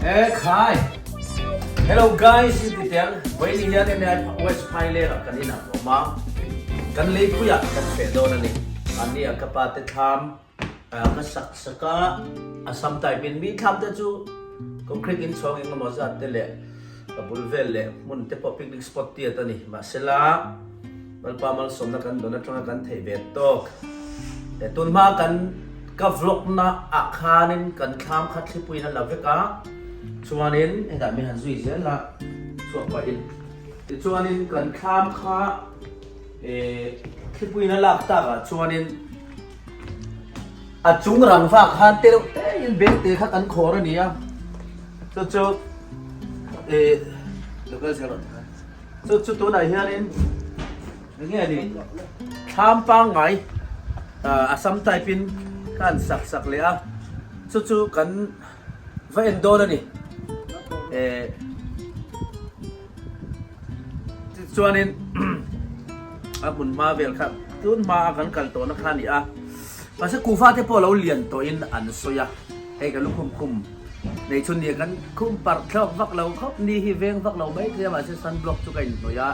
E khai. Hello guys, in ti teng. Vawiin hian MI West Phaileng ah kan inah ka awm a. Kan leipui ah kan feh dawn a ni. Mahni ah ka pa te thlam ka sak sak a, a sam type in mi thlam te chu concrete in chhawng eng emaw zat te leh ka bul vel leh hmun te pawh picnic spot tiat a ni. Mahsela Lalpa malsawmna kan dawn atanga kan theih ve tawk. He tun hma kan ka vlog na ah khanin kan thlam kha thlipuiin a la vek a, chuanin hetah mi han zui zel a chhuah pahin tichuanin kan thlam kha eh thlipuiin a lak tak ah chuanin a chung rangva khan te deuh te in beng te kha kan khawr a ni a, chu chu eh lo kal zel rawh. Chu chu tunah hianin eng nge ni thlam pangngai Assam type in ka han sak sak leh a, chu chu kan va en dawn a ni. Eh tichuanin a hmun hma vel kha tun hma a kan kal tawhna kha a ni a, mahse kuhva te pawh a lo lian tawhin an sawi a, hei ka lukhum khum. Nei chhun nia kan khum parh thlawk vak lo khawp ni hi veng vak lo mai thei a mahse sunblock chu ka inhnawih a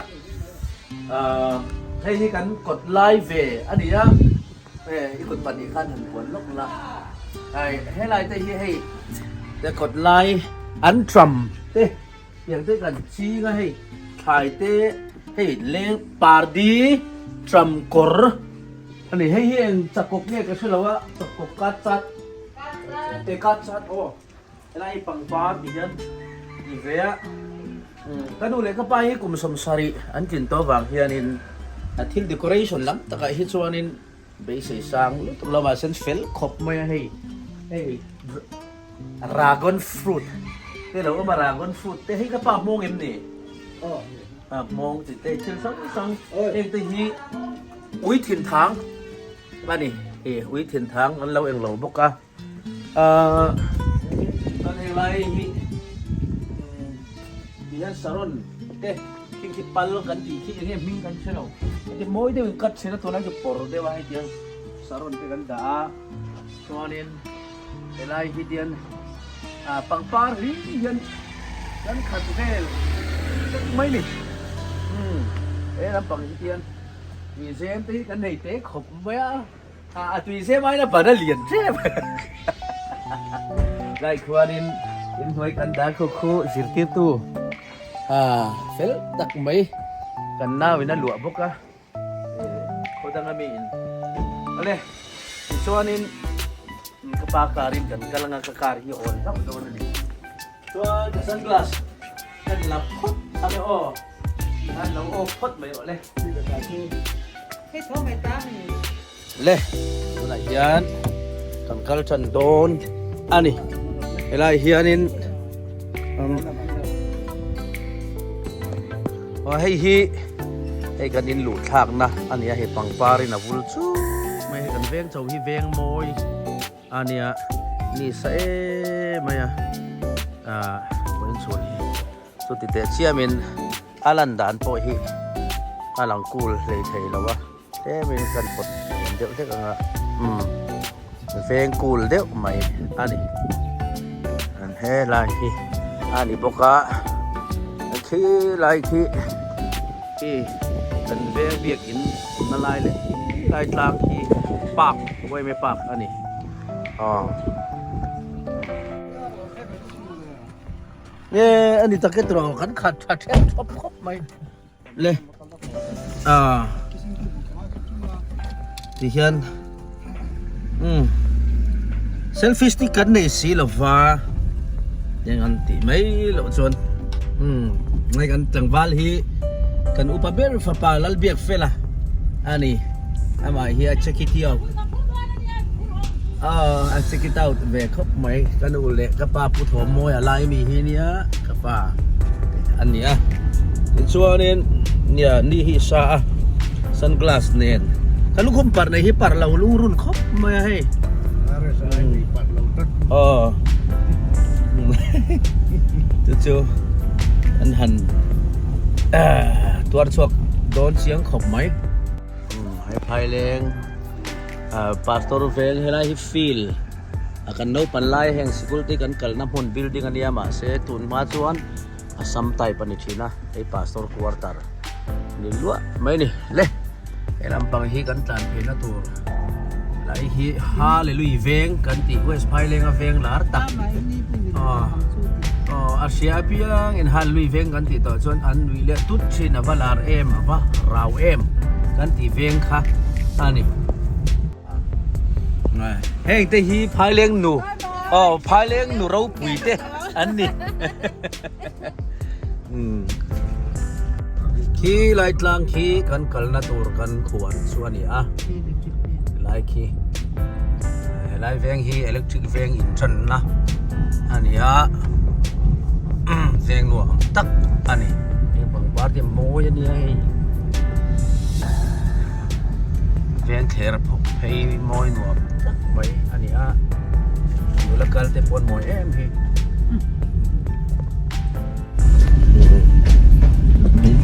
ahh hei hi kan kawt lai ve a ni a he i kut pahnih khan han buan lawk la hei helai te hi hei te kawt lai an tram te tiang te kan ching a hei thlai te hei leng pardi tram kawr a ni hei hi eng chakawk nge ka hre lo a chakawk ka chat. Eka chat aw helai hi pangpar ti hian ti ve a ka nu leh ka pa hi kum sawmsarih an tlin tawh vang hianin a thil decoration lam takah hi chuanin beisei sang lutuk lo mahse an fel khawp mai a hei hei dragon fruit te lo awm a dragon fruit te hei ka pa hmawng em ni a hmawng chi te thil hrang hrang heng te hi ui thin thang. A ni, i ui thin thang an lo eng lo bawk a, ahh chuan heng lai hi ti hian saron te khi khi pal kan tih khi eng nge hming kan hre lo heti mawi deuhin cut thin a tunlai chu pawr deuh a heti hian saron te kan dah a chuanin helai hi tian ah pangpar hlim hian kan khat vel vek mai ni umm he lampang hi tian. Tuizem te hi kan nei te khawp mai a, a tuizem aiin a ban a lian ṭep. Lai khuanin inhnuai kan dar khu khu zirtirtu fel tak mai kan nauin a luah bawk a, khaw danga miin awle tichuanin ka pa car in kan kal anga ka car hi a awn hlauh dawn a ni. Chuan ka sunglass kan la phawt ang e aw. An lo off phawt mai rawh le. Le tunah hian kan kal tan dawn a ni. Helai hianin aw hei hi hei kan in luh thlakna a ni a hei pangpar in a vul chuk mai hei kan veng chho hi veng mawi. A nia ni sa em mai a ah vawiin chhun hi chuti teh chiamin a lan dan pawh hi a lang cool hlei thei lo a tlemin kan pawt hniam deuh hlek ang a umm veng cool deuh mai a ni an helai hi a ni bawk a khi lai khi khi kan veng biakin awmna lai leh lai tlang khi park Uaime park a ni aw nge a ni tak e tawh kan khat tha thep thawp khawp mai le a ti hian um selfie stick kan nei si lova eng an tih mai loh chuan um ngai kan tlangval hi kan upa ber fapa Lalbiak fela a ni amah hi a check it out a check it out ve khawp mai ka nu leh ka pa pu thawm mawi a lai mi hi nia ka pa a ni a tichuanin nia ni hi sa a sunglass nen ka lukhum parh nei hi parh lo lungrun khawp mai a hei aw chu chu an han tuar chhuak dawn chiang khawp mai hei phaileng pastor veng helai hi field. A kan naupan lai heng sikul te kan kalna hmun building a nia mahse tun hma chuan Assam type a ni thin a, hei pastor quarter ni luah mai a ni. Le he lampang hi kan tlan pheina tur lai hi Hallelui veng kan tih West Phailenga veng lar tak aw a hria apiangin Hallelui veng kan tih tawh chuan an nuih leh tut thin a va lar em a va rau em kan tih veng kha a ni. Heng te hi Phaileng nu aw Phaileng nu ropui te an ni. Khi lai tlang khi kan kalna tur kan khuan chu a ni a lai khi helai veng hi electric veng inthanna a ni a veng nuam tak a ni hei pangpar te mawi a nia hei veng thler phawk phei mawi nuam tak mai a ni a nula kal te pawh an mawi em hi.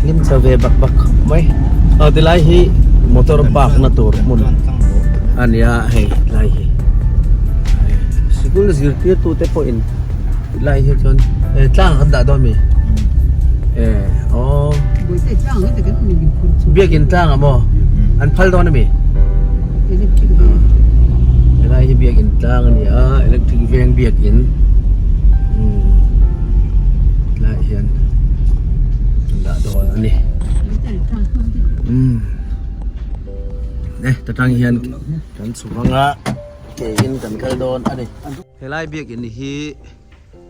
Hlim chho ve bak bak khawp mai aw tilai hi motor park na tur hmun a nia hei tilai hi sikul zirtir tu te pawhin tilai hi chuan tlang an dah dawn mi eh aw biakin tlang ah maw an phal dawn ami helai hi biakin tlang a ni a electric veng biakin tlaiah hian an dah dawn a ni umm e ta tang hian kan chhuk anga ke in kan kal dawn a ni helai biakin hi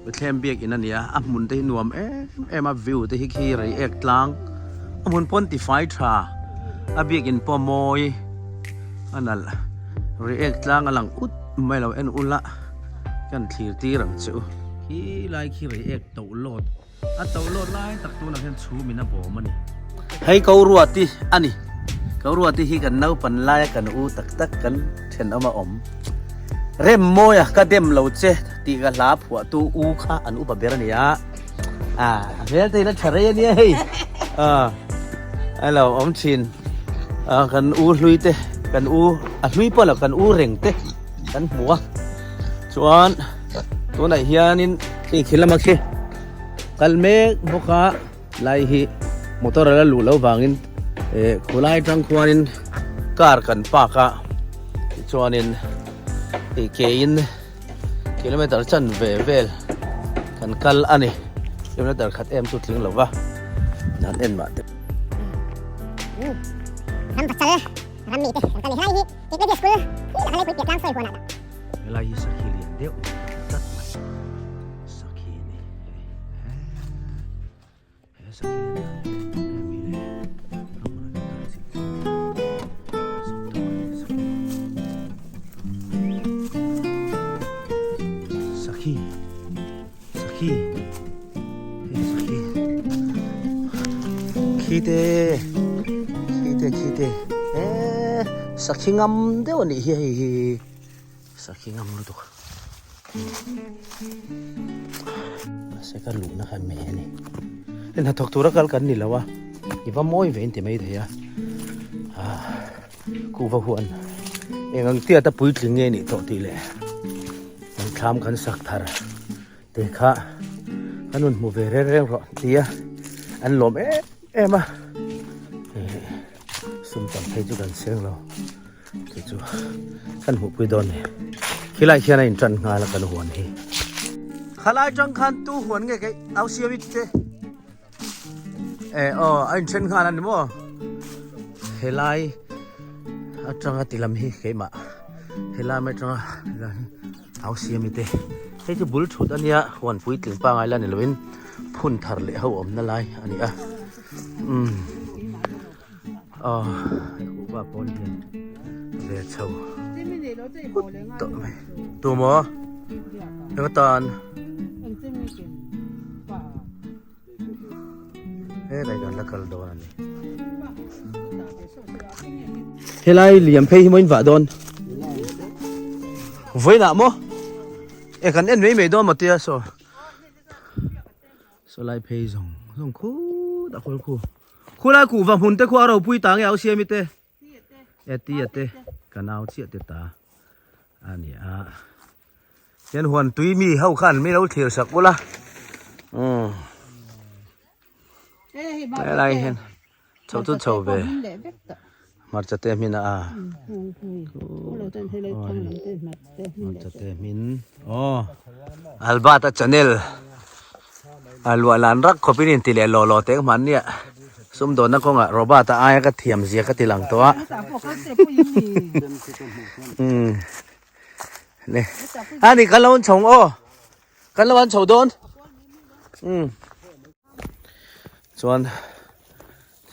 Bethlehem biakin a ni a a hmun te hi nuam em em a view te hi khi reiek tlang a hmun pawn tifai tha a biakin pawh mawi a nalh reiek tlang a lang ut mai lo en ula kan thlir tir ang che u. Khi lai khi reiek to lawt a to lawt lai tak tunah hian chhum in a bawm a ni. Hei ko ruati a ni ko ruati hi kan naupan laia kan u tak tak kan thenawm a awm rem mawia ka dem lo che tih ka hla phuah tu u kha an upa ber a ni a a hmel te in a tha rei a nia hei a a lo awm thin a kan u hlui te kan u a hlui pawh lo kan u reng te kan hmu a chuan tunah hianin hei khi lama khi kal mek bawk a lai hi motor a la luh loh vangin eh khulai atang khuanin car kan park a tichuanin ih ke in. Kilometer chan ve vel kan kal a ni. Kilometer khat em chu tling lo va, an en mah te. Ram pasal ram mi te kan kal ni helai hi Eklavya School hi la khalai pui piah tlang sawi huanah dah. Helai hi sakhi lian deuh tlat mai sakhi a ni hei. Sakhi sakhi hei sakhi khi te khi te khi te eh sakhi ngam deuh a nih hi hei hi sakhi ngam lutuk Mahse ka luhna kha meh a ni. Hei hnathawk tura kal kan ni lo a, i va mawi ve in ti mai thei a. Ah, kuhva huan eng ang tiat a puitling nge nih tawh tih leh kan thlam kan sak thar te kha kan rawn hmu ve reng reng rawh tia an lawm em em a. Sum tam phei chu kan seng lo. Chu chu kan hmuh pui dawn ni. Khilai khian a intan nghal a kan huan hi. Khalai tang khan tu huan nge kei au siam i te. Eh aw a inthen nghal a ni maw. Helai atanga tilam hi keimah helai mai atanga au siam i te. Hei chu bul thut a nia huan puitling pangai la ni loin phun thar leh ho awmna lai a ni a. Umm. Aw hei kuhva pawn hian ve chho put tawh mai tu maw eng atan helai kan la kal dawn a ni helai liam phei hi maw in vah dawn vawiinah maw e kan en mai mai dawn maw tia saw Saw lai phei zawng zawng khut a khawl khu. Khu lai kuhva hmun te khu a ropui ta nge au siami te. E ti a te ka nau chiah te ta a ni a. Hian huan tui mi ho khan mi lo thlir sak ula umm helai hian chho chu chho ve hmarcha te hmin a hmarcha te hmin aw Albert a channel a luah lan rak khawp in inti leh law law teng hman nia sumdawnna kawngah Robert a aia ka thiam zia ka ti lang tawh a umm. Ne. Ani kan lo an chho aw. Kan lo an chho dawn. Um. Chuan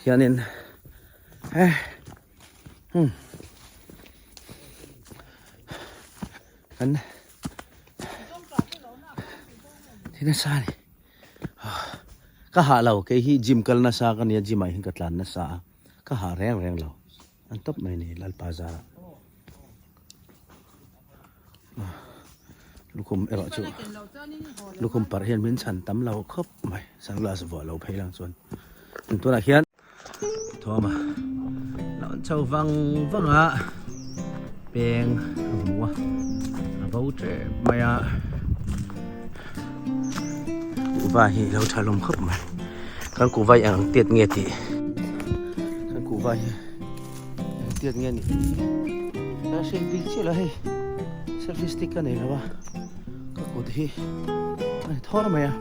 hianin eh um kan thi nasa ni. Ka hah lo kei hi gym kal nasa ka nia gym ah hian ka tlan nasa a ka hah reng reng lo. An tawp mai ni Lalpa zara. Lukhum erawh chu lukhum parh hian min chhan tam lo khawp mai sunglass vuah lo phei lang chuan tunah hian thawma lo an chho vang vang a peng a hmu a a bo tep mai a kuhva hi lo tha hlawm khawp mai kan kuhva hi eng ang tiat nge tih kan kuhva hi eng tiat nge nih tih ka hriat bik chiah lo hei selfie stick ka nei lo a ka kut hi a ni thawr mai a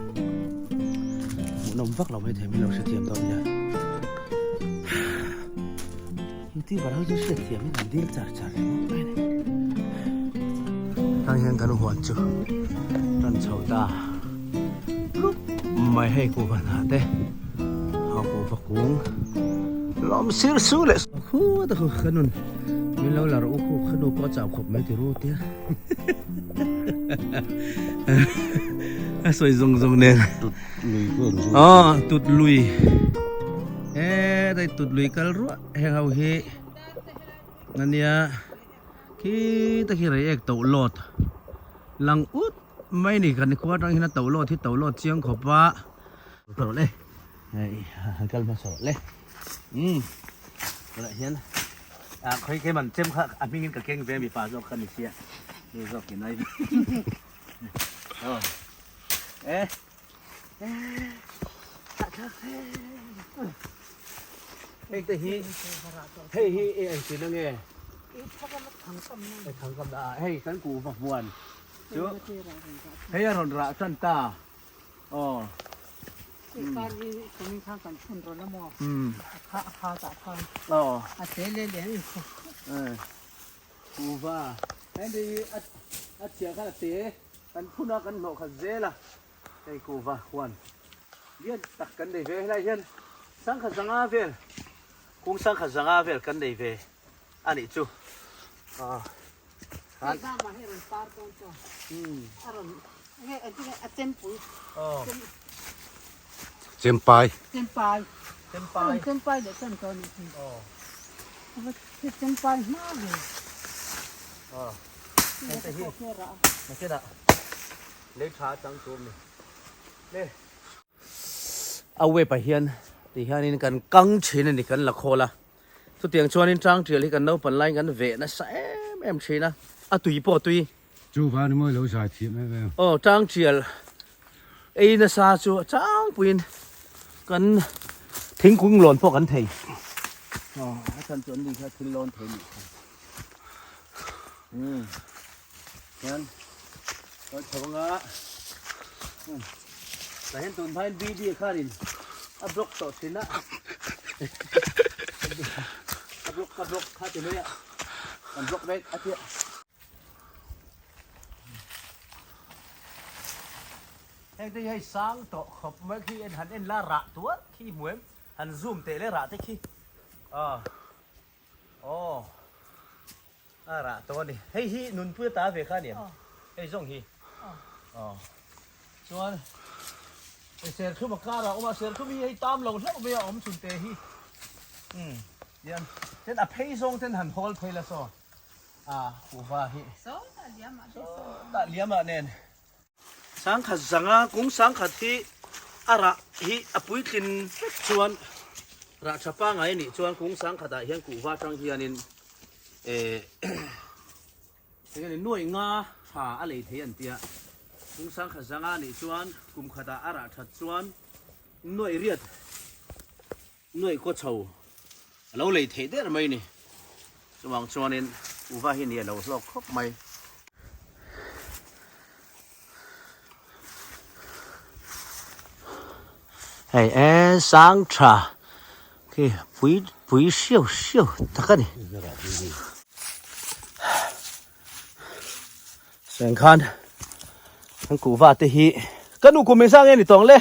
hmuhnawm vak lo maithei min lo hrethiam dawn nia youtuber ho chu hriatthiam in an dil char char ringawt mai a ni tang hian kan huan chu tan chho ta rup mai hei kuhva hna te a kuhva kung lawm sir su leh khu ta khu ka nun min lo la rawh u khu ka nu pawh a chau khawp mai ti ru tia a sawi zawng zawng nen tut lui aw tut lui e dai tut lui kal ruah heng ho hi ania khi ta khi reiek to lawt lang ut mai ni kan khua atang hian a to lawt hi to lawt chiang khawp a ka rawh le hei han kal hmasa rawh le umm tunah hian ah khawi keimah chem kha a hmingin ka keng ve mipa zawk kha ni sia ni zawk in ai aw eh Hei te hi hei hi i engtin ange thangkam na hei kan kuhva huan chu hei a rawn rah tan ta aw aw kuhva hei te hi a chhiah khan a te kan phun a kan hnawh khat zel a. Hei kuhva huan lian tak kan nei ve helai hian sangkhat zanga vel kung sangkhat zanga vel kan nei ve a nih chu ah Hei zama hi a rawn par dawn chuan a rawn nge engtin nge a chempui Chempai Chempai a rawn chempai leh tan tawh a nih hi a chempai hma ve hei te hi nakinah Lei tha chang tur ni le. A web ah hian ti hianin kan kang thin a ni kan la khawl a chutiang chuanin tang tial hi kan naupan laiin kan veh nasa em em thin a a tui pawh a tui. Chu van mawi lo zai thiam em em. Aw tang tial ei nasa chu a changpuiin kan thingkung lawn pawh kan thei. Aw a chhan chu an ni kha thil lawn thei nih kha. Umm. Hian kan chho anga tah hian tun hmain BD khanin a block tawh thin a a block a block kha ti mai a kan block mek a tia. Heng te hi hei sang tawh khawp mai khi en han en la rah tuar khi hmu em han zoom teh le rah te khi aw. Aw a rah tawh a ni. Hei hi nunpui a ta ve kha a ni em? Hei zawng hi. Aw chuan hei serthlum a karah a awm a, serthlum hi hei tam lo hlauh mai a awm chhun te hi. Umm tian ten a phei zawng ten han hawl phei la saw a kuhva hi. Sawtah liamah nen. Sangkhat zanga kung sangkhat hi a rah hi a puitlin vek chuan rah tha pangai a nih chuan kung sangkhat ah hian kuhva atang hianin eh eng nge ni nuaih nga. tha a lei thei an tia. Kung sangkhat zanga nih chuan kum khatah a rah that chuan nuaih riat nuaih kaw chho a lo lei theih der mai ni. Chuvang chuanin kuhva hi ni a lo hlawk khawp mai. Hei e sang tha khi pui pui hriau hriau tak a ni. Seng khan kan kuhva te hi ka nu kum engzah nge ni tawng le?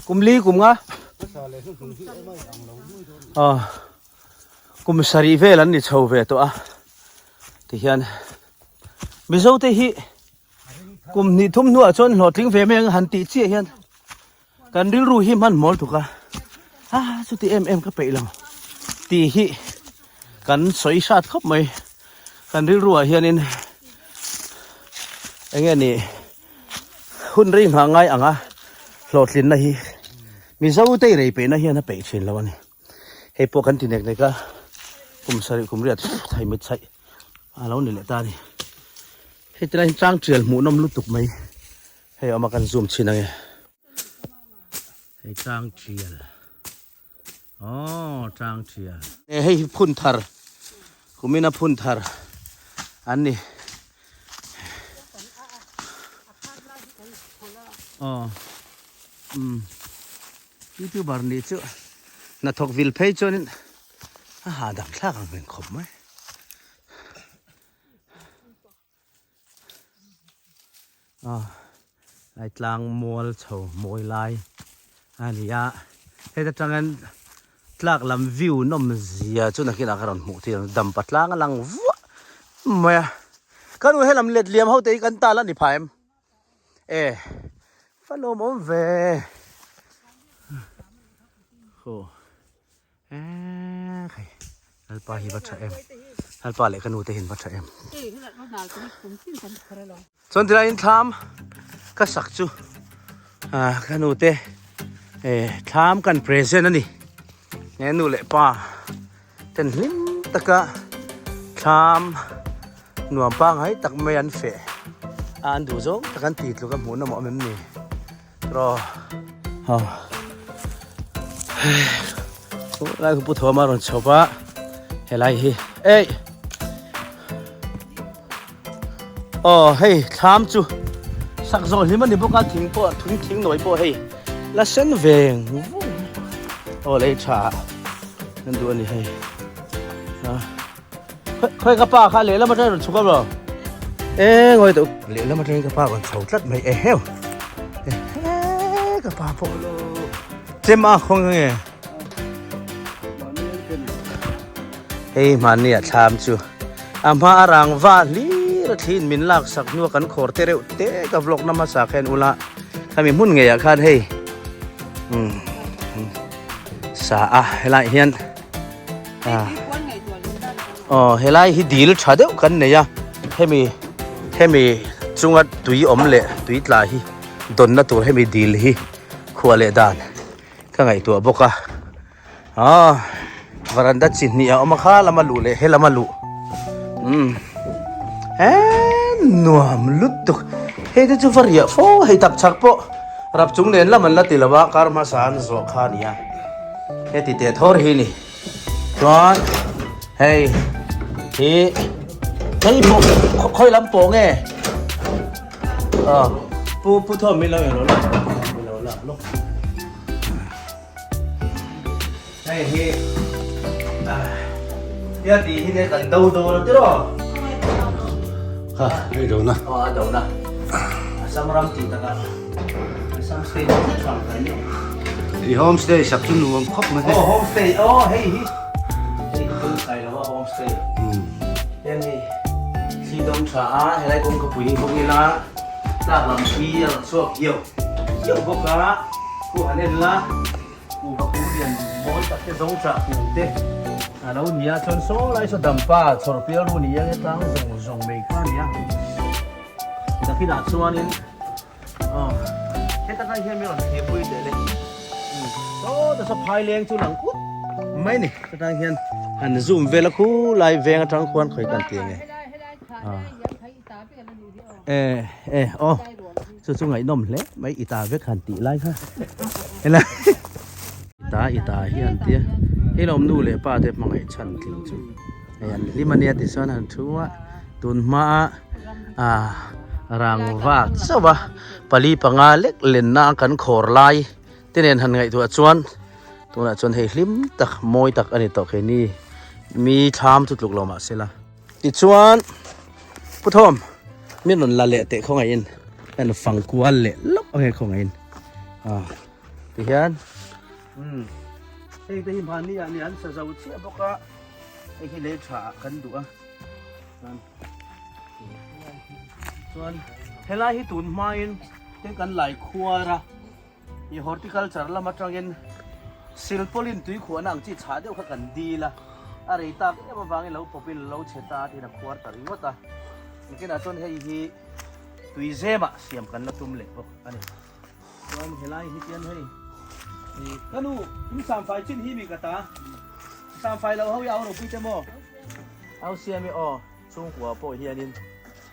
Kum li kum nga? Aw kum sarih vel an ni chho ve tawh a tihian Mizo te hi kum hnih thum hnuah chuan hlawhtling ve mai ang han tih chiah hian kan rilru hi hman mawl tuk a a chuti em em ka peih lo tih hi kan sawi hrat khawp mai kan rilru ah hianin eng nge ni hun rei nghah ngai ang a hlawhtlinna hi Mizo te i rei peihna hian a peih thin lo a ni hei pawh kan ti nek nek a kum sarih kum riat thai mit chhaih a lo ni leh ta a ni heti lai hi tlang tial hmuhnawm lutuk mai hei awm a kan zoom chhin ange hei tlang tial aw tlang tial hei hi phun thar kumina phun thar an ni aw um youtuber nih chu hnathawk vil phei chuanin a hahdam thlak ang reng khawp mai. Aw lai tlang mual chho mawi lai a ni a heta tangin tlak lam view nawm zia chu nakinah ka rawn hmuh theih ang dampa tlang a lang vuah mai a ka nu helam let liam ho te hi kan tal a ni phah em e va lawmawm ve aw. Eee khai Lalpa hi va tha em Lalpa leh ka nu te hian va tha em Chuan tilai in thlam ka sak chu ah ka nu te eh thlam kan present a ni he nu leh pa ten hlim taka thlam nuam pangngai tak mai an feh a an duh zawng tak an ti tluk a hmuh nawm a awm em ni. Raw ha lai pu thawm a rawn chho va helai hi ei aw hei thlam chu sak zawh hlim a ni bawk a thing pawh thing thing nawi pawh hei la sen veng vung aw lei tha an duh a ni hei a Khawi ka pa kha lehlam atangin rawn chhuk a maw? E ngawi tawh lehlam atangin ka pa rawn chho tlat mai e heu ehe ka pa pawh chem a khawng nge hei hmanni a thlam chu a hma a rang va hlir a thliin min lak sak hnua kan khawr te reuh te ka vlog na hmasa khan ula khami hmun ngeiah khan hei um sa a helai hian Aw helai hi dil tha deuh kan nei a hemi hemi chunga tui awm leh tui tla hi dawnna tur hemi dil hi khuah leh dan ka ngaihtuah bawk a aw varanda chi hnih a awm a kha lama luh leh helama luh umm he nuam lutuk hei te chu va riah fo hei tak chak pawh rap chung nen lam an la ti lo a kar hmasa an zawh kha a ni a. Heti teh thawr hi ni. Chuan hei hi hei pawh khawi lam pawh nge? Aw pu pu thawm min lo eng lo la min lo la lawk. Hei hi tia ti hi ne kan do do lo tiraw? Ha hei do na. Aw a do na. Assam ram tih takah. Assam state hrang kan ni. I homestay sak chu nuam khawp mai. Aw homestay aw hei hi hei hi tun sai lo a homestay. Hian hei thli dawm tha a helai kawng ka pui hi bawk ila tlak lam khi a rawn chhuak hiau hiau bawk a khu han en la kuhva kung lian mawi tak te zawng chah kung te a lo ni a chuan saw lai saw dampa chhawr pial ru ni ang e tlang zawng zawng mai kha a ni a nakinah chuanin. Aw heta kai hian min rawn thlir pui teh le saw ta saw phai leng chu lang kut mai ni hetang hian han zoom vel a khu lai veng atang khuan khawi kan ti ange. E e aw chu chu ngaihnawm hle mai i ta vek han tih lai kha helai i ta i ta hi an tia hei lawm nu leh pa te hmangaih chhan tling chu hei an hlim ania tichuan han thu a tun hma a rangva chauh a pali panga lek lenna kan khawr lai te nen han ngaihtuah chuan tunah chuan hei hlim tak mawi tak a ni tawh keini mi thlam chu tluk lo mahse la. Tichuan Pu Thawm min rawn la leh teh khawngaihin kan fang kual leh lawk ange khawngaihin ah tihian umm hei te hi mahni ah ni an sa zo chiah bawk a hei hi lei tha ah kan duh a chuan chuan helai hi tun hmain hei kan lai khuar a. I horticulture lam atangin silpaulin tui khuahna ang chi chhah deuh kha kan dil a, a rei tak em avangin lo pawpin lo chhe ta tiin a khuar ta ringawt a. Nakinah chuan hei hi tui zemah siam kan la tum leh bawk a ni. Chuan helai hi chian hei ka nu in samfai chin hi mi ka ta samfai lo ho hi au ropui te maw? Au siam i aw chhungkua pawh hianin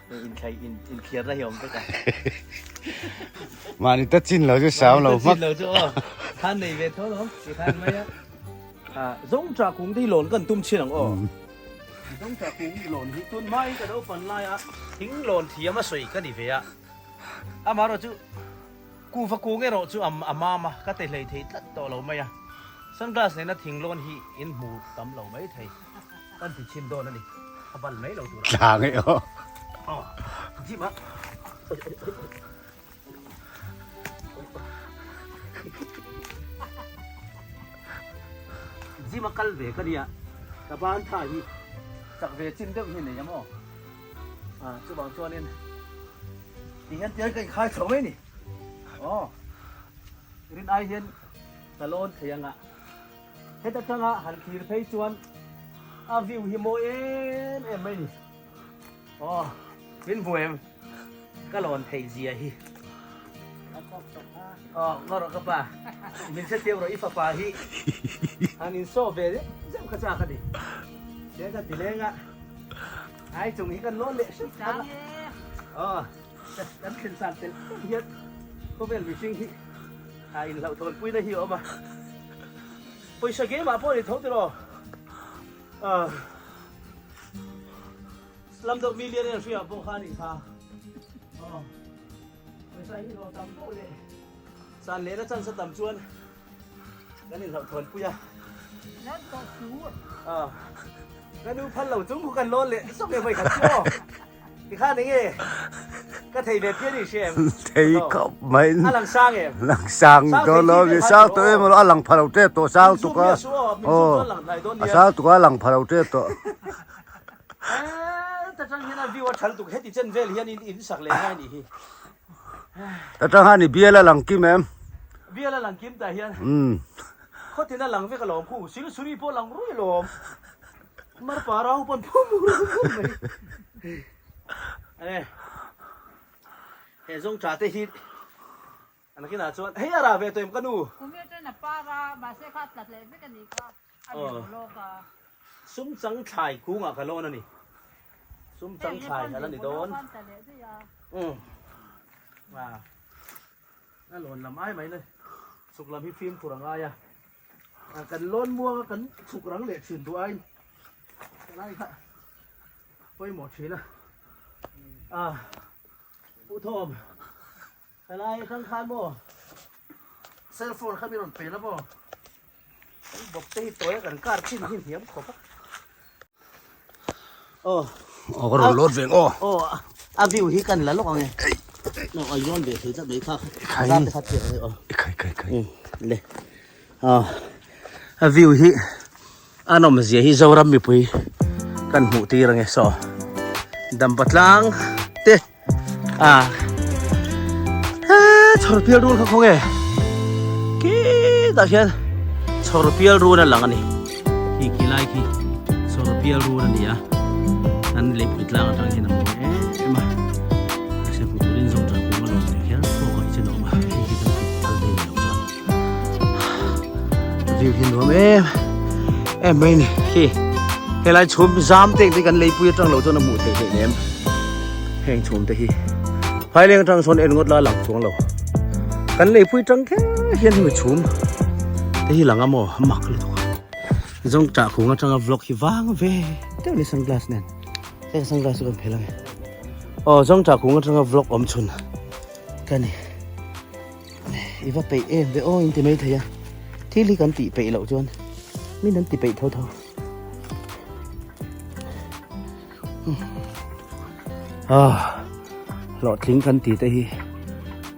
Inthlai inkhiarna hi awm vek a. Mahni ta chin lo chu sau lo hmak. Chin lo chu aw. Khan nei ve tho lo. Ti khan mai a. Ah, zawng cha kung te hi lawn kan tum chin ang aw. Zawng cha kung lawn hi tun hma in ka lo pan lai a, thing lawn thiam a sawi ka ni ve a. Amaherawh chu kuhva kung erawh chu a mam a, ka ti hlei thei tlat tawh lo mai a. Sunglass nena thing lawn hi in hmu tam lo mai thei. Kan ti chhin dawn a ni. A bal mai lo tur a. Tla ngei aw. Aw. Jim a. Jim a kal ve ka nia. Ka ban tha hi chak ve chin deuh hi nei a maw. Ah chuvang chuanin ti hian tiang ka inkhai chho mai ni. Aw. Rin ai hian ka lawn thei anga. Heta tanga han thlir phei chuan a view hi mawi em em mai ni. Aw, min hmu em? Ka lawn theih zia hi. Aw, ngaw rawh ka pa. Min hre teuh rawh i fapa hi. Han insawh ve zeuh zeuh kha chak a ni. Tiang ka ti leng a. Ai chung hi kan lawn leh hrep ang a. Aw, kan thlen san tel tel hian khawvel mihring hi a inhlauhthawnpuina hi a awm a. Pawisa game ah pawh ni tho tiraw? Ahh Slumdog Millionaire hriah pawh kha anih kha. Aw pawisa hi hlawh tam poh leh san lehna chance a tam chuan kan inhlauhthawn pui a. Aw ka nu phal lo chung khu kan lawn leh sawk nge vawi khat chu aw. Tikhan enge ka thei ve phian i hria em? Thei khawp mai. A lang sang em? Lang sang dawn lo mi sang tawh em a lang pha lo tep tawh sang tuk a. Aw a sang tuk a lang pha lo tep tawh. Ta tang hian a view a thal tuk heti chen vel hian in in sak leh ngai nih hi. Ta tang han i bial a lang kim em? Bial a lang kim tah hian. Khawtin a lang vek alawm khu silsuri pawh lang rui alawm. Mar pa rau pawn phum rum rum mai. Ane. He zawng tha te hi an kinah chuan hei a rah ve tawh em ka nu. Kum atang a par a mahse kha tla hleh vek a nih kha a lian lawk a. Sum chang thlai kungah ka lawn a ni. Sum chang thlai a la ni dawn. Umm. A lawn lam ai mai na chhuk lam hi fimkhur a ngai a. Kan lawn muanga kan chhuk rang leh thin duh aiin helai kha pawimawh thin a. Ah Pu Thawm helai atang khan maw cell phone kha mi rawn pe la maw kan bawp te hi tawi a kan kar chin hi hniam khawp a. Aw. Aw ka rawn load ve ang aw. Aw a view hi kan la lawk ang e. No a yawn ve thei tlat mai kha. Khai. Zam te kha thiam ang e aw. Khai khai khai. Le. Aw a view hi a nawm zia hi Zoram mipui kan hmuh tir ang e saw. Dampa tlang te a chhawr pial run kha khaw nge khitah khian chhawr pial run a lang a ni khi khi lai khi chhawr pial run a ni a an leipui tlang atang hian a mawi em em a mahse hmu turin zawng tha kung a lawm leh kher phawk ah hi chuan a awm a hei hi kan phal ve ni lo chuan view hi nuam em em mai a ni khi helai chhum zam te kan leipui atang lo chuan a hmuh theih hleinem. Heng chhum te hi phaileng atang sawn en ngawt la lang chuang lo. Kan leipui tang kher hian hemi chhum te hi lang a maw a mak lutuk a. Zawng tah khung atanga vlog hi vang ve deuh ni sunglass nen. Heng sunglass chu kan phel ange. Aw zawng tah khung atanga vlog awm chhun ka ni. I va peih em ve aw in ti mai thei a. Thil hi kan tih peih loh chuan min an ti peih tho tho. Ah, hlawhtling kan ti te hi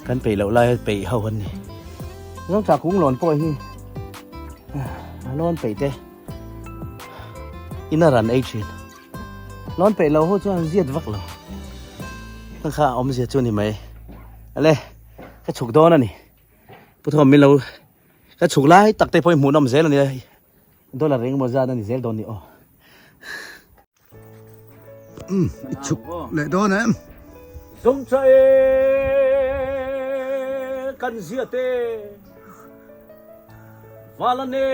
kan peih loh lai peih ho an ni. Zawng tah kung lawn pawh hi a lawn peih te in a ran ei thin. Lawn peih lo ho chuan ziat vak lo. Ka kha awmzia chu ni mai. Ale, ka chhuk dawn a ni. Pu Thawm min lo ka chhuk lai tak te pawh hi hmuhnawm zel a ni a. Dollar engemaw zat a ni zel dawn ni aw. Umm i chhuk leh dawn em? Zawng tha e kan zia te Valan e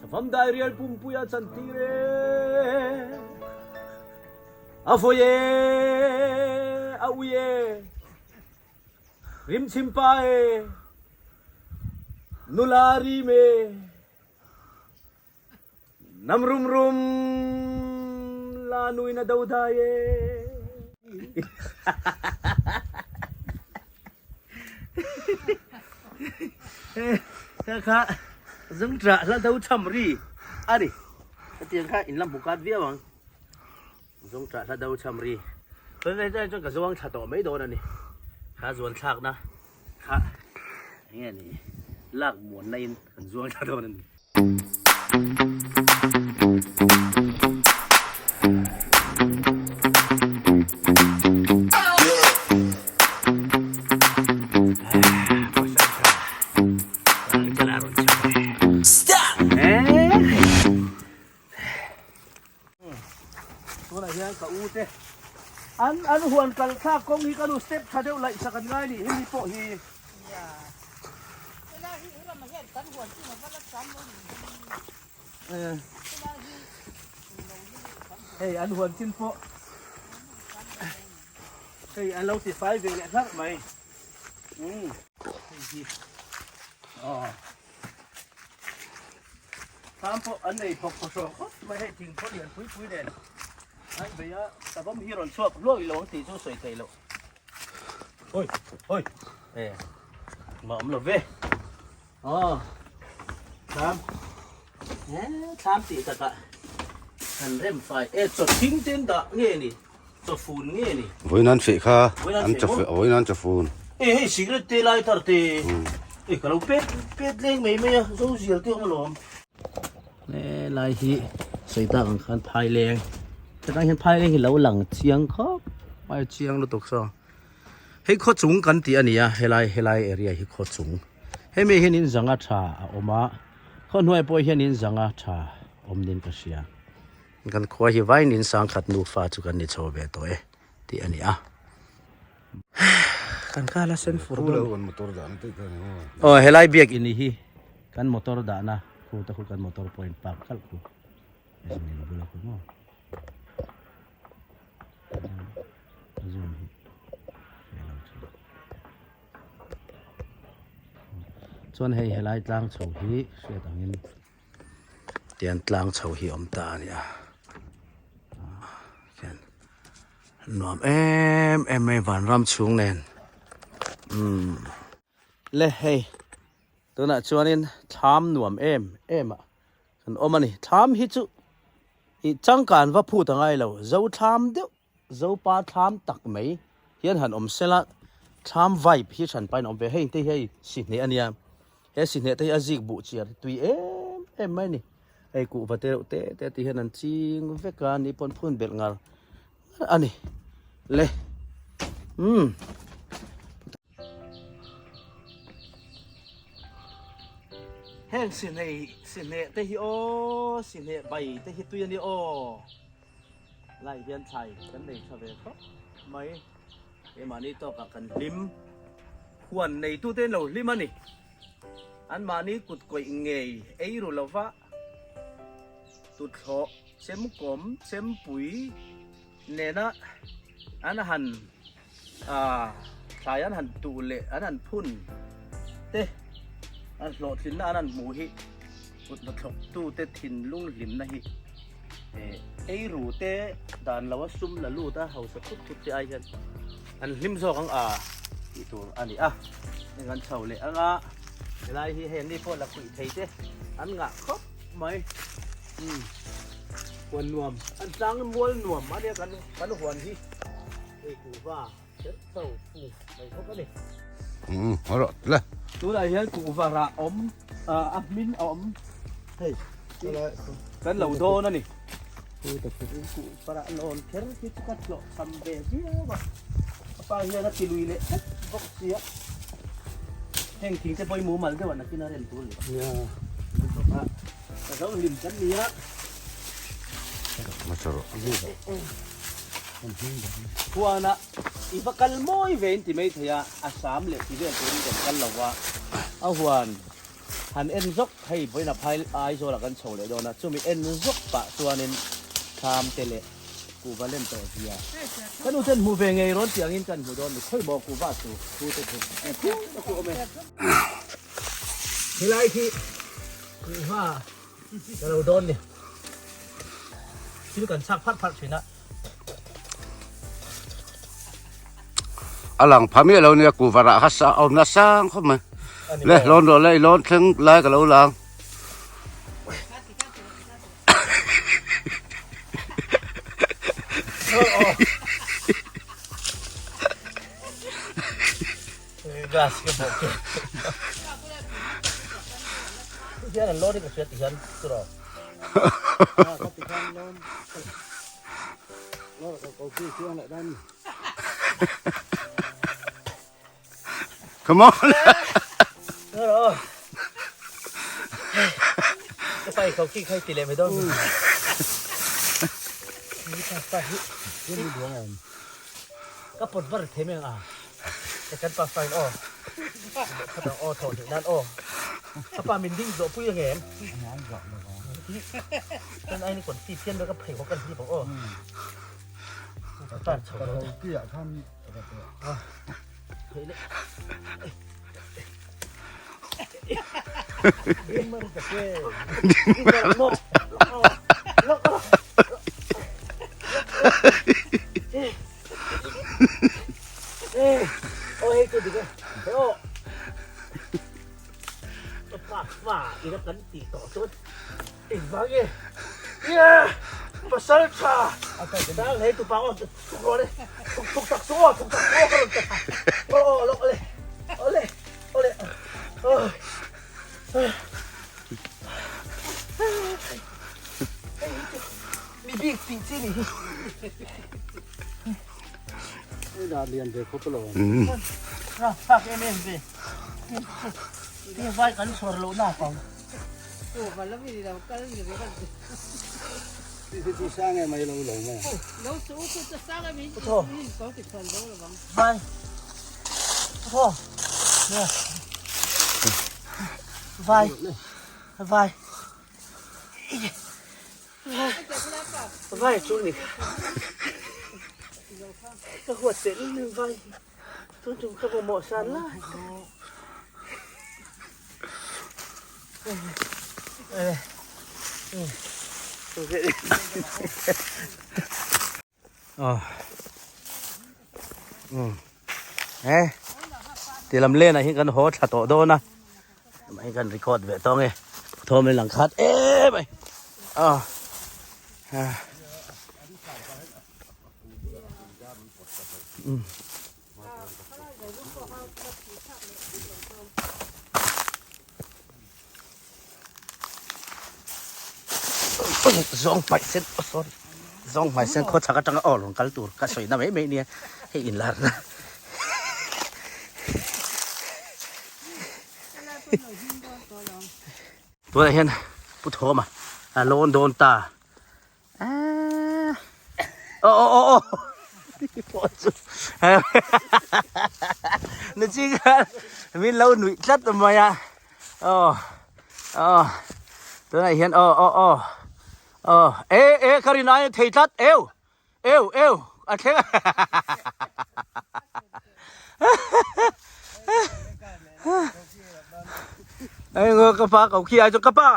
Thlafam dairial pumpui a chantir e A vawi e a ui e Rimchim pa e Nula rim e Nam rum rum la nui na do dai e. Kha zung tra hla do cham ri ani. Hetiang kha in la hmu kat viau ang. Zung tra hla do cham ri. Chuan chuan ka zuang thla tawh mai dawn ani. Kha zuan thlakna Kha enge ni lak muanna in kan zuang thla dawn a ni. Tunah hian ka u te an an huan kal thlak kawng hi ka nu step tha deuh laih sak an ngai nih hemi pawh hi. Hei an huan chin pawh hei an lo ti fai ve leh hlarh mai. Hei hi aw. Thlam pawh an nei thawk thaw hraw khawp mai hei thingphaw lian pui pui nen an bei a savawm hi rawn chhuak hluak ilo ang tih chu sawi theih loh oi oi e mah awm lo ve aw thlam e thlam tih takah kan rem fai e chaw thing ten dah nge ni chaw fun nge ni Vawiin an feh kha an chaw vawiin an chaw fun. E hei cigarette te lighter te e ka lo pet pet leng mai mai a zo zial te awm alawm. He lai hi sawi tak ang khan phai leng hetang hian phai leng hi lo lang chiang khawp mai chiang lutuk saw hei khaw chung kan tih a ni a helai helai area hi khaw chung hemi hian in zanga tha a awm a khaw hnuai pawh hian in zanga tha awm niin ka hria. Kan khua hi vainin sangkhat nufa chu kan ni chho ve tawh e tih a ni a. Kan kal a sen fur dawn. Aw helai biak in hi kan motor dahna khu te khu kan motor pawh in park khalh khu. Zun in bula khu maw. Zoom hi. Chuan hei helai tlang chho hi hriat angin Tian tlang chho hi a awm ta a nia khian nuam em em mai vanram chhung nen umm le hei tunah chuanin thlam nuam em em ah kan awm a ni thlam hi chu ih changkan va phut a ngai lo zo thlam deuh. Zopa thlam tak mai hian han awm sela thlam vibe hi hran pahin a awm ve hei te hi hei sihneh a nia he sihneh te hi a zik buh chiar hi tui em em mai a ni hei kuhva te reuh te te ti hian an ching vek a ni pawn phun belh ngar ngar a ni le umm. Heng sihneh sihneh te hi aw sihneh bai te hi tui a ni aw. Lai hian thlai kan nei tha ve khawp mai. Keimahni tawkah kan hlim. Huan neitute an lo hlim a ni. Anmahni kut kawih ngei ei ru lova tuthlawh. Chemkawm, chempui nena an han thlai an han tuh leh an han phun te an hlawhtlinna an han hmuh hi kut hnathawktute thinlung hlimna hi eiru te dan lo a sum la lut a hausa thut thut te ai hian an hlim zawk ang a tih tur a ni a. Heng an chho leh ang a, helai hi hei an ni pawh la kuih thei te an ngah khawp mai. Umm huan nuam an tlang mual nuam a nia kan kan huan hi hei kuhva kher chho fung mai bawk a ni. Umm haw rawh le. Tunah hian kuhva rah awm a hmin a awm hei kan lo dawn a ni. Kuhva rah lawn kher hi chu ka tlawh cham ve viau a, a pa hian a ti lui leh vek bawk sia. Heng thing te pawh hi mumal deuh a nakin a rem tur a ni. Ka zo hlim kan ni a. Huana i va kal mawi ve in ti mai thei a, a sam leh ti vel turin kan kal lo va, a huan han en zawk hei vawiin a phai Aizawlah kan chho leh dawn a, chumi en zawk pah chuanin thlam te leh kuhva len tawh zia ka nu ten hmu ve ngei rawn tih angin kan hmu dawn ni khawi maw kuhva chu thu te chu thu awm e. Helai khi kuhva ka lo dawn ni. Thil kan chhak pharh pharh thin a. A lang pha miah lo nia kuhva rah kha sa awm na sang khawp mai. Le lawn rawh le i lawn thleng lai ka lo lang. Glass ka bawk ke. Hian an lawn hi ka hria ti hian chu rawh. Come on. Ka pai kau ki khai ti le mai dawn. Ka pawt bar thei mai ang a. Ka kan pa fine aw. Khat ang aw thaw hnih nan aw. Ka pa min ding zawh pui ang em? Kan ai ni kon ti phian ka phei ho kan hlip ang aw. Ka tan chho lo. Thei le. Ding mar ta che. Ding mar mo. Lok lok. Ô hei tu dik e. He aw. Pa pa ina kan ti tawh chuan engvang nge Yeah! Pasal tha! Dang hei tu pa aw thuk rawh le. Thuk thuk tak chu aw thuk tak chu aw ka rawn ta. Aw aw lawk ale. Ole ole. Oi. Mi bik tih chi ni hi. Thlak em em ve. Ti vai kan chhawr loh na pang. Vai. Thaw. Vai. Vai. Vai chu ni ka huat teh lul in vai tun tum ka mamawh san lai Eh ti lam len ah hian kan haw thla tawh dawn a hei kan record ve tawng e thawm in lang khat em mai a Zawng hmaih sen oh sorry zawng hmaih sen khaw chhak atanga aw rawn kal tur ka sawi na mai mai nia hei inlar na tunah hian pu thawma a lawn dawn ta. Aw aw aw aw ni chi khan min lo nuih tlat mai a aw aw tunah hian aw aw aw. Aw e e ka rin ai thei tlat eu eu eu a thleng a ei ka pa ko khi ai chu ka pa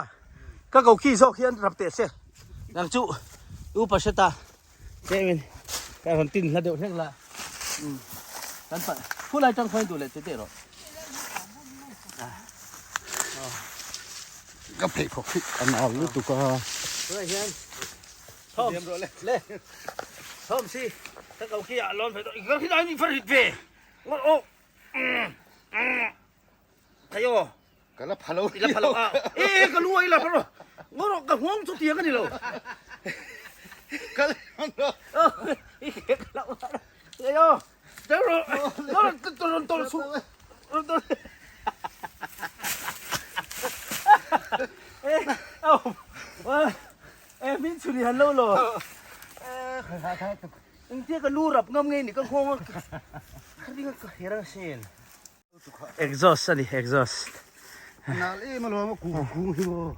ka ko khi zawk hian rap teh se nang chu upa hre ta che min ka rawn tin hla deuh hlek la kan pa khulai tang khawi duh leh te teh rawh. Ka pheikhawk hi a nal lutuk a. Tunah hian Thawm le Thawm si ka ko khi ah lawn ve tawh ka rin ai ni fa rit ve ngawt aw thei aw Ka la pha lo i la pha lo a e e ka lu a i la pha lo ngawt aw ka nghawng chu tiang a ni lo Ka la pha lo i ka la pha lo thei aw Exhaust ani exhaust.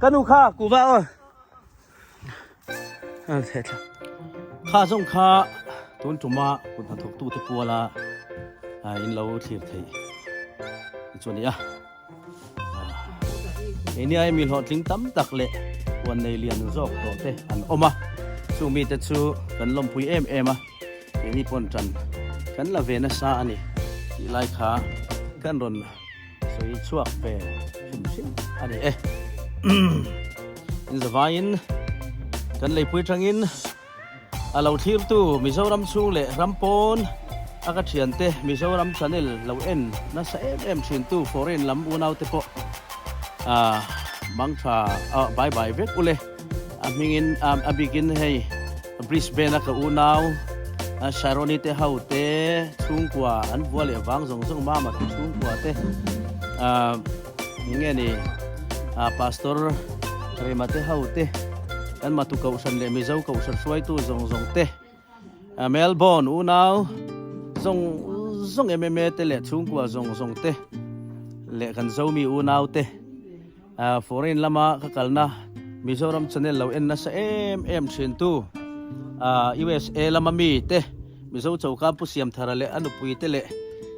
Ka nu kha kuva aw. Kha zawng kha tun tuma kut hnathawk tute puala in lo thlir theih chu a ni a. Keini ai mi hlawhtling tam tak leh huan nei lian zawk tawh te an awm a, chung mite chu kan lawmpui em em a, keini pawn tan kan la ve nasa a ni tih lai kha kan rawn Sawi chhuak ve hrim hrim a ni e. In zavaiin kan leipui tangin a lo thlirtu Mizoram chhung leh ram pawn a ka thiante Mizoram channel lo en nasa em em thintu foreign lam unaute pawh mangtha bye bye vek ule. A hmingin a bikin hei Brisbane a ka unau Sharoni te ho te chhungkua an vua leh vang zawng zawng mama te chhungkua te nge ni Pastor Rema te ho te kan matu kohhran leh Mizo kohhran hruaitu zawng zawng te Melbourne unau zawng zawng MMA te leh chhungkua zawng zawng te leh kan Zomi unau te Foreign lama ka kalna Mizoram channel lo en nasa em em thin tu USA lama mi te Mizo choka Pu Siamthara leh a nupui te leh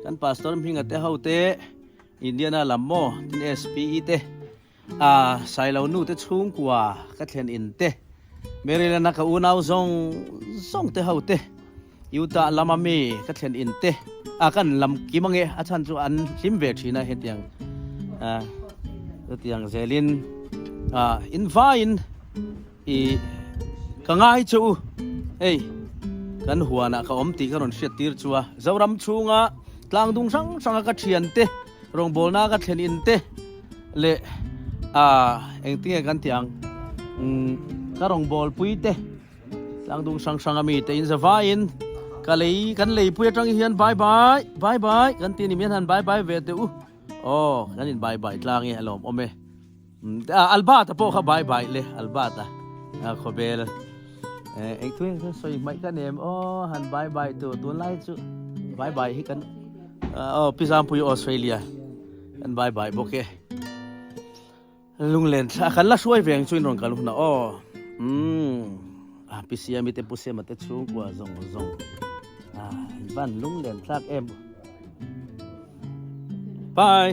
kan Pastor Hminga te ho te Indiana lam maw tin SPE te Sailo nu te chhungkua ka thlen in te Maryland a ka unau zawng zawng te ho te Utah lama mi ka thlen in te a kan lam kim ange a chhan chu an hlim ve thin a hetiang a chutiang zelin a in vaiin i ka ngai chu u hei kan huanah ka awm tih ka rawn hriat tir chu a Zoram chhunga tlang dung hrang hranga ka thian te rawngbawlna ka thlen in te leh a engtinge kan tih ang ka rawngbawlpui te Tlangdung hrang hrang a mi te in zavaiin ka lei kan leipui atang hian bye bye bye bye kan ti ni mian han bye bye ve teh u aw kan in bye bye tlang e a lawm awm e Albert-a pawh kha bye bye le Albert-a khawbel eng thu eng sawi hmaih ka nem aw han bye bye tur tunlai chu bye bye hi kan aw Pi Zampui Australia kan bye bye bawk e. Lunglen thla kan la hruai veng chu in rawn kal hunah aw. Umm a Pi Siami te Pu Sema te chhungkua zawng zawng a in van lunglen thlak em. Bye.